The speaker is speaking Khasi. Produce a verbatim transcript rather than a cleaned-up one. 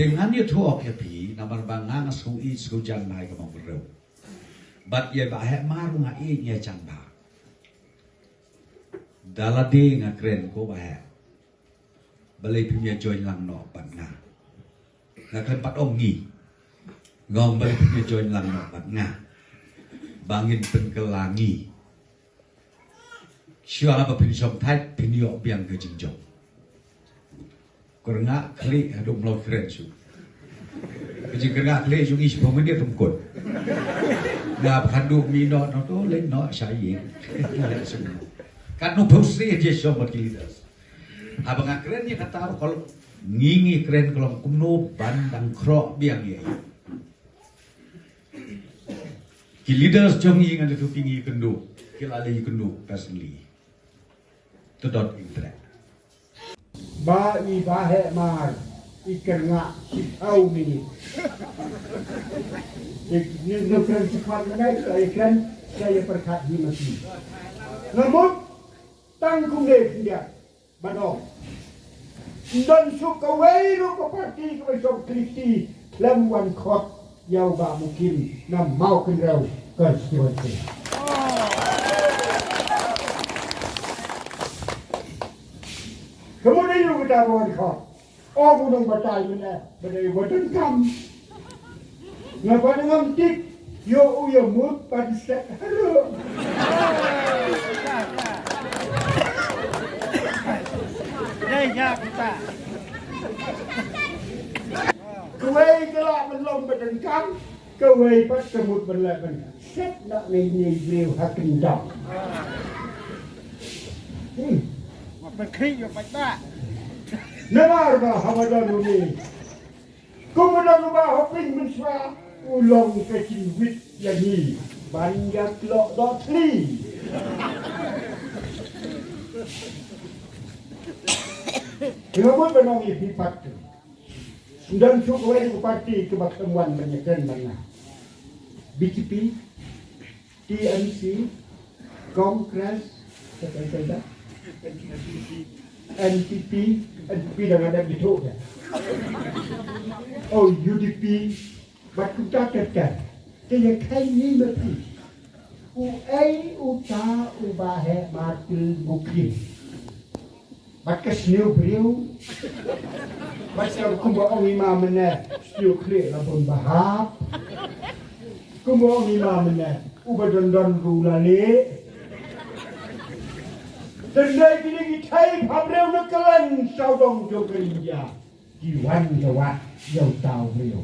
Te ngan ïathuh ïa phi namar ba nga nga sngewsih sngewjan bha ïa ka Mawkynrew. Bad ïa Bah Heh Mar ruh nga ïeit ïa jan bha. Da lade nga kren ko Bah Heh. Balei phim ïa join lang noh bad nga. Nga kren pat ong ngi. Nga ong balei phim ïa join lang noh bad nga. Ba ngin pynkylla ngi. Shuwa ba phin shong thait phin ïoh biang ka jingjop. Kyrngah khlieh haduh mlot kren shu. Ka jingkyrngah khlieh shu ngi shiphew minit ruh ym kut. Nga ba khatduh mi noh noh to leit noh sha ïing. Katno phew sri je shong bad ki leaders. Haba nga kren ïa kata ruh ka long ngi ngi kren ka long kumno ban dang khroh biang ïa i. Ki leaders jong ngi ngan ïathuh phi ngi kynduh ki la leh kynduh personally. To dot interest. Ba i Bah Heh Mar i kyrngah shiphew minit. Ik ning no kren shiphew minit, i kren sa ïa pyrkhat hi ma phi. Nga mut tang kumne khyndiat. Ban ong. Ym don shuh kawei ruh ka parti kaba shong khlem kti khlem wan khot ïa u Bah Mukim na Mawkynrew constituency. Ka mut aïu kata ba wan khot? Ong u nongbatai mynne ba dei ba donkam. Nga ba ngam tip ïoh u ïa mut ban set harum. Dei ïa kita. Kawei ka lah ban long ba donkam, kawei pat ka mut ban leh ban set na ngi ngi briew ha kyndong. Hmm. Wat ban khih ïoh pat ba. Namar ba haba don u ngi. Kumba don u Bah Hoping mynshuwa u long ka jingwit ïa ngi ban ïa khlok doh thli. Nga mut ban ong ïa phi pat. Ym don shuh kawei ka parti kaba khlem wan ban ïakren bad nga. B J P, T M C, Congress, N P P, N P P dang ada gitu ya. Oh, U D P, bad kumta ter ter. Te ïa khie ngi ma phi. Uei uta u Bah Heh Mar Pil Mukim. Bad ka sniew briew. Bad ka kumba ong i ma mynne, sniew khlieh la bun ba hap. Kumba ong i ma mynne, uba don don ruh la leh. Te hynrei kine ki thei bhabriew na kylleng sawdong jong ka India ki wan ïa wad ïa uta u briew.